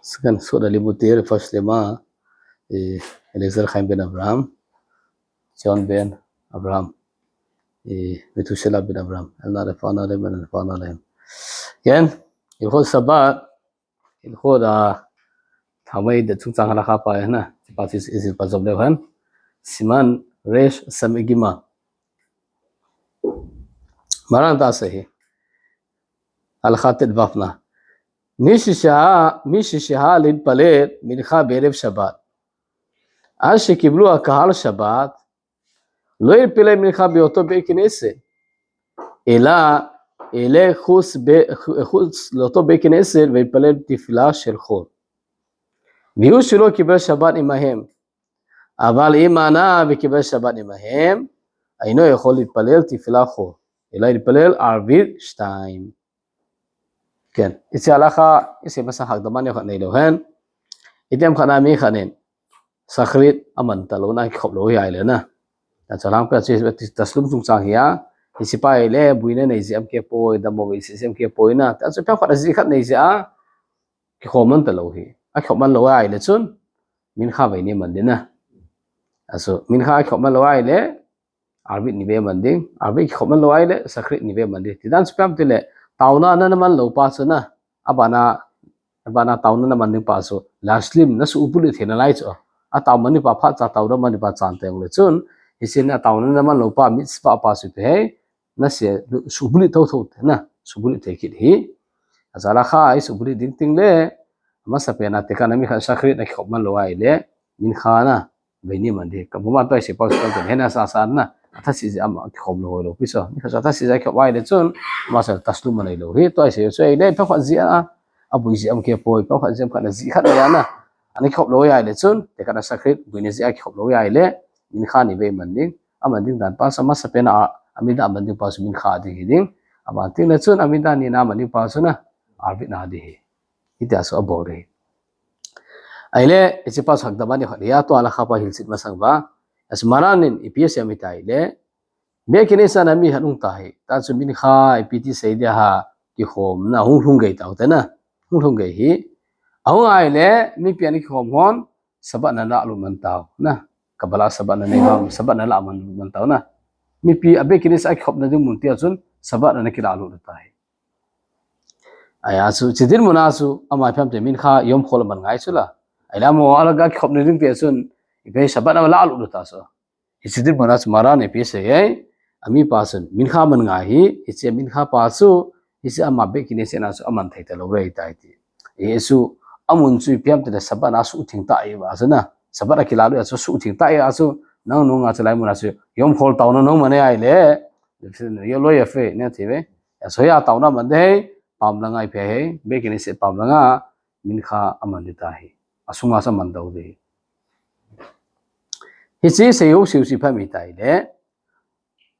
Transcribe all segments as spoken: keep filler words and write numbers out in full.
Second, Sot Alimut, Refesh Lema, eh, Eliezer Chaim ben Avraham, Zion ben Avraham, eh, Methuselah ben Avraham, Elnath Ephah Nahale ben Ephah Nahale. Ken, Hilchot Shabbat, Hilchot, ah, Thamei de chungchang halakha pa na, pa si, si, pa job le han. Siman Resh Samei Gimel. Maran ta sehi. Halakha tet vav na. מי ששהה, מי ששהה להתפלל מנחה בערב שבת, עד שקיבלו הקהל שבת, לא יתפלל מנחה באותו בית כנסת, אלא ילך חוץ ב-, חוץ לאותו בית כנסת ויתפלל תפילה של חול. והוא שלא קיבל שבת עמהם. אבל אם ענה וקיבל שבת עמהם, אינו יכול להתפלל תפילה חול, אלא להתפלל ערבית שתיים. Ken, hiche halakha, hiche masa hakdama neo khat nei leu hen. Itiham khat na mi khat in, Shacharit aman talou na, akikhop lou hi ahile na. Achu alhangpi a chu, Tashlum chungchang hi a, hiche pa ahile, boina nei jeh ham kei poi, dammo vei jeh ham kei poi na. Achu phat khat ajeh khat nei jeh a, kikhom man talou hi. Akikhop man lou ahile chun, Mincha vei ni man ding na. Achu, Mincha akikhop man lou ahile, Arvit ni vei man ding, Arvit kikhop man lou ahile, Shacharit ni vei man ding. Tidan chu ipi ham itile, taona ana man lou pa chu na, abana, abana taona ana man ding pa chu, Lev Shlim na suhbulhit theina lai chu. Atao man ding pa phat cha, taona man ding pa chan teng le chun, hiche a taona ana man lou pa, mitzvah pa chu ipi ham, na se, suhbulhit thotho, na, suhbulhit thei kit hi. Achu halakha a, isuhbulhit ding teng le, amasapen a, tekah a mi khat Shacharit na kikhop man lou ahile, Mincha na, vei ni man ding. Ka buma toh ise pa chu kan hen asa sa na. Atha si jeh a ama kikhom lou lou pi so. Ni khat sa atha si jeh a kikhom ahile chun, amasa Tashlum anei lou hi. Toh ise chu ahile, phat khat jeh a, aboi jeh ham kei poi, phat khat jeh ham khat na jeh khat nei a na. Ana kikhop lou ahile chun, tekah a Shacharit, boina jeh a kikhop lou ahile, Mincha ni vei man ding. Aman ding dan pa chu, amasapen a, amida aman ding pa chu Mincha ding hi ding. Aban teng le chun, amida ni na aman ding pa chu na, Arvit na ding hi. Hitia chu abol ding hi. Ahile, hiche pa chu hakdama neo khat hi a, tua halakha pa hilchet masang uva. Achu Maran in ipi asei em itile, Beit Knesset a mi khat hung ta hi. Tua chu Mincha ipi ti sei dia ha, kikhomna hung lhung gei tau te na. Hung lhung gei hi. Ahung ahile, mipi ana kikhom hon, Shabbat ana lalut man tau na. Kabbalat Shabbat ana nei hon, Shabbat ana lalut man, man tau na. Mipi a Beit Knesset a kikhopna ding mun tia chun, Shabbat ana kilalut ta hi. Ahi a chu, hiche dinmun a chu, ama ipi ham itile Mincha Yom Chol aman ngai chu la. Ahile amaho alaga kikhopna ding tia chun, ipi Shabbat ana lalut ta chu. Hiche dinmun a chu Maran in ipi asei em, ami pa chun, Mincha aman ngai hi, hiche Mincha pa chu, hiche ama Beit Knesset a chu aman thei talou rei tai ti. Hichu, amun chu ipi ham itile Shabbat a suhtheng ta ahi uva chu na. Shabbat akilalut a chu suhtheng ta ahi a chu, nang nunga chu hilai mun a chu, Yom Chol taona nahung man ahile, Yo lo yafe, na ti ve. Achu hia taona man ding hi, pam langa ipi ham, Beit Knesset pam langa, Mincha aman ding ta hi. Asunga chu aman dou ding hi. Hiche sei u sei u chu ipi ham itile,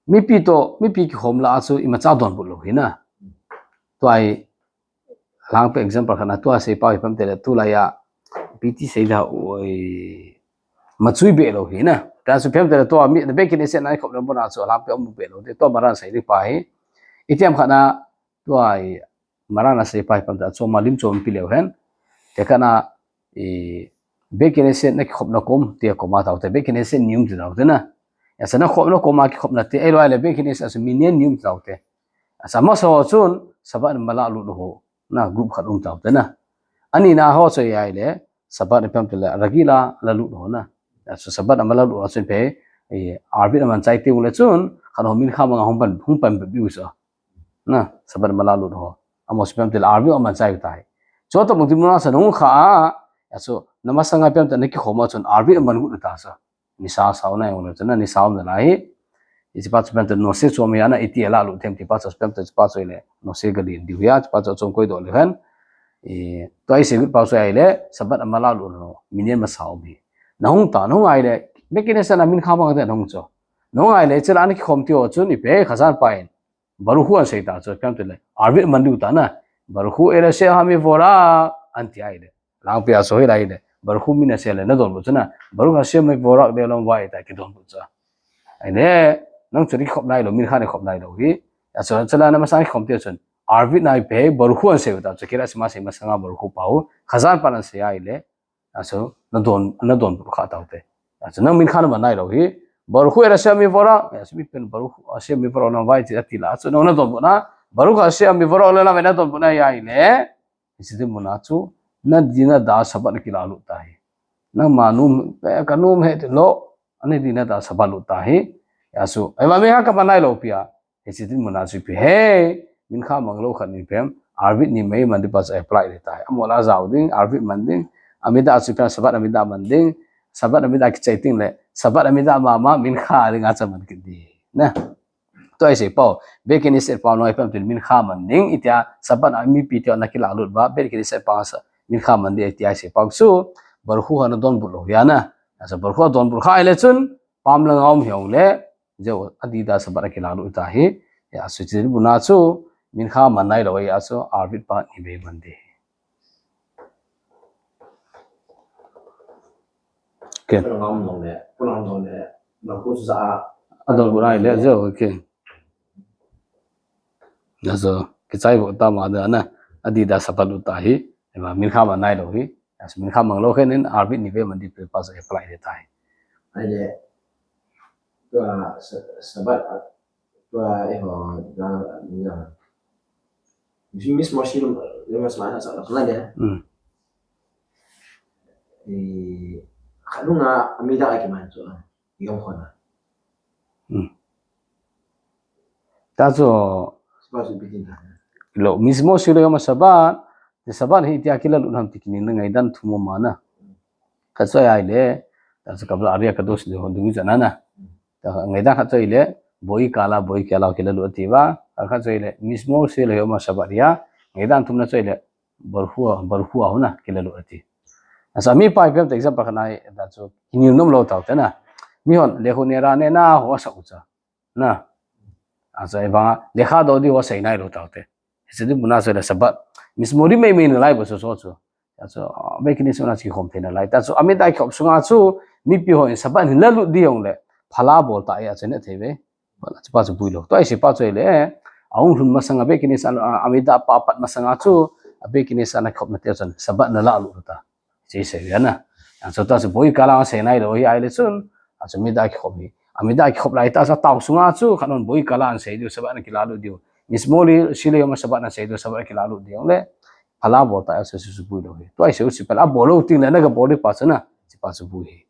mipi toh, mipi kikhom lah a chu imacha donbut lou hi na. Tua hi, alhangpi example khat na tua sei pa hi ipi ham itile, tulai a, ipi ti sei da, oi, machui be lou hi na. Tua chu ipi ham itile tua mi, Beit Knesset a kikhop le mun a chu alhangpi um be lou ding, tua Maran sei ding pa hi. Itiham khat na, tua hi, Maran asei pa hi ipi ham itile, achom a lim chom pe leu hen. Tekah a, i, Beit Knesset na kikhopna kom, tia kom a tau te, Beit Knesset ni um ti tau te na. Achu na khopna kom a kikhopna te, ahilou le Beit Knesset a chu minyan ni um ti tau te. Achu amasa ho chun, Shabbat ana lalut ho, na group khat um tau te na. Ani na ho chu ahile, Shabbat ipi ham itile, Ragila lalut ho na. Achu Shabbat ana lalut ho chun ipi, i, Arvit aman chai teng le chun, khat ho Mincha manga hung pan, hung pan be biu chu. Na, Shabbat ana lalut ho. Amaho chu ipi ham itile Arvit aman chai tai. Chutoh bang dinmun a chu nahung kha a, achu, namasanga ipi ham itile na kikhom a chun Arvit aman got ta chu. Nisa sao na jong le chu na, nisa um nalai hi. Hiche pa chu ipi ham itile nose chom hi a na, iti a lalut them ti pa chu ipi ham itile, hiche pa chu ahile, nose galen diu hi a, hiche pa chu achom koi doh le hen. I, tua isei got pa chu ahile, Shabbat ana lalut ho, minyan masa um hi. Nahung ta, nahung ahile, Beit Knesset a Mincha bang te nahung chu. Nahung ahile, hiche la ana kikhom ti ho chun, ipi, khazan pa in. Baruch Hu asei ta chu, ipi ham itile, Arvit aman diu ta na, Baruch Hu el Hashem hamivorach, anti ahile. Alhangpi a chu hilai le, Baruch Hu min asei le, nadonbut chu na, Baruch Hashem mivorach leolam vayi ta kidonbut chu. Ahile, nang chu nakikhop nailou, Mincha nakikhop nailou hi. Achu, hiche la namasanga kikhom tia chun, Arvit na ipi, Baruchu asei u ta chu, Kiryat Shema sei masanga Baruchu pa u, Chazan pan asei ahile, achu, nadon, nadonbut kha taute. Achu, nang mincha naman nailou hi, Baruchu et Hashem mivarach, achu, mipen Baruchu Hashem mivarach na vai ti ati la, achu, nang nadonbut na, Baruch Hashem mivarach olam, nadonbut na ahile, hiche dinmun a chu, nadin nada Shabbat kilalut tahi. Nangma nom, eh, kanom he ti lou, nadin nada Shabbat lut tahi. Achu, ahivang mincha kaman nailou pi a. Hiche dinmun a chu ipi, he, mincha manglou khat ni pem, Arvit ni mei man ding pa chu apply le tahi. Amol a jao ding, Arvit man ding, Amida chu pem, Shabbat Amida man ding, Shabbat Amida kichai ding le, Shabbat Amida mama, mincha ding a chu man kit ding. Na. Tua isei pau, Beit Knesset pau noi pem tin mincha man ding, itia, Shabbat a mipi tia nakilalut uva, Beit Knesset pau sa, mincha man ding, itia isei pau chu, Baruchu a nadonbut lou hi a na. Achu Baruchu a donbut kha ahile chun, pam lang a um hijongle, jeh u, adida Shabbat a kilalut tahi, achu hiche dinmun a chu, mincha man nailou ahi, achu, Arvit pa ni vei man ding. Ken. Pulangam nong le, pulangam nong le, Baruchu chu ja a. Adonbut ahile, jeh u, ken. Achu, kichai vo ta ma da na, adida Shabbat lut tahi, ema, mincha man nailou hi, achu, mincha manglou khat in, Arvit ni vei man ding pa chu apply le tahi. Ahile, tua, Sa-, Shabbat, tua, eh, ho, da, da. Mis-, Mizmor Shir, Yom Shabbat, sa, sa, sa, sa. Hmm. Eh, khat nunga, Amida a kiman chu, Yom Chol a. Hmm. Ta chu, Shabbat chu bitin ta. Lou, Mizmor Shir Yom Shabbat, ti Shabbat hi itia kilalut ham ti kinin na ngaidan thum um a na. Khat chu ahile, ta chu Kabbalah Ari HaKadosh le ho ding chu na na. Ta ngaidan khat chu ahile, Bo Ikala, Bo Ikala kilalut ati uva. Khat chu ahile, Mizmor Shir Yom Shabbat a. Ngaidan thumna chu ahile, Baruchu a, Baruchu a hung na kilalut ati. Achu mipa ipi ham ti example khat na, ta chu, kinin nom lou taute na. Mihon, Lechu Ne'era Ne'ena ho asah u chu. Na. Achu, ahivang a, Lecha Dodi ho asei nailou taute. Hiche dinmun a chu le Shabbat. Mizmorim mei mei nalai bou chu chu. Achu, ah, Beit Knesset a chu kikhom thei nalai. Ta chu, Amida kikhop sunga chu, mipi hon Shabbat hin lalut ding jongle, phala bol ta e, achu, ne thei ve. Phala chu pa chu bui lou. Tua isei pa chu ahile, ahung lhun masanga Beit Knesset a, ah, Amida pa apat masanga chu, a Beit Knesset a nakhop na te chun, Shabbat nalalut ta. Hiche isei ve na. Achu ta chu Bo Ikala asei nailou hi ahile chun, achu Amida kikhop hi. Amida kikhop lai ta chu atao sunga chu, khat hon Bo Ikala asei diu, Shabbat nakilalut diu. Mizmor Shir Yom Shabbat asei diu, Shabbat nakilalut diu. Le, phala bol ta, achu chu bui lou hi. Tua isei u chu phala abol lou ding le, na gabol ding pa chu na, hiche pa chu bui hi.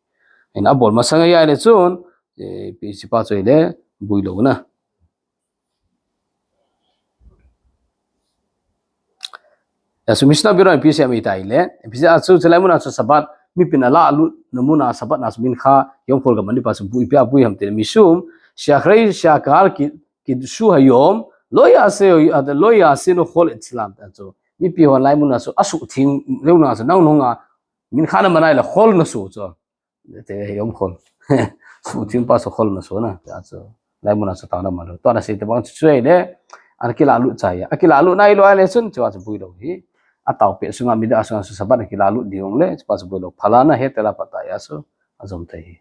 Hin abol masanga ahile chun, eh, hiche pa chu ahile, bui lou na. Achu Mishnah Berurah ipi asei ham iti ahile, ipi asei, achu, chulai mun a chu Shabbat, mipin alalut na mun a Shabbat na chu mincha, Yom Chol kaman ding pa chu bui, ipi abui ham ti le, Mishum, she'achrei she'akahal ki-, kiddush hayom, lo ya'aseh, lo ya'aseh chol etslam, ta chu. Mipi hon lai mun a chu asuhtheng lou na chu, nang nunga, mincha naman ahile chol naso chu. Te Yom Chol. Suhtheng pa chu chol naso na. Tia chu. Lai mun a chu tao naman lou. Tua nasei tobang chu chu ahile. Akilalut chai. Akilalut nailou ahile chun, chua chu bui lou hi. Atao pet sunga, Amida sunga chu Shabbat akilalut ding jongle, chua chu bui lou. Phala na hetel a pat ta a chu, ajom thei hi.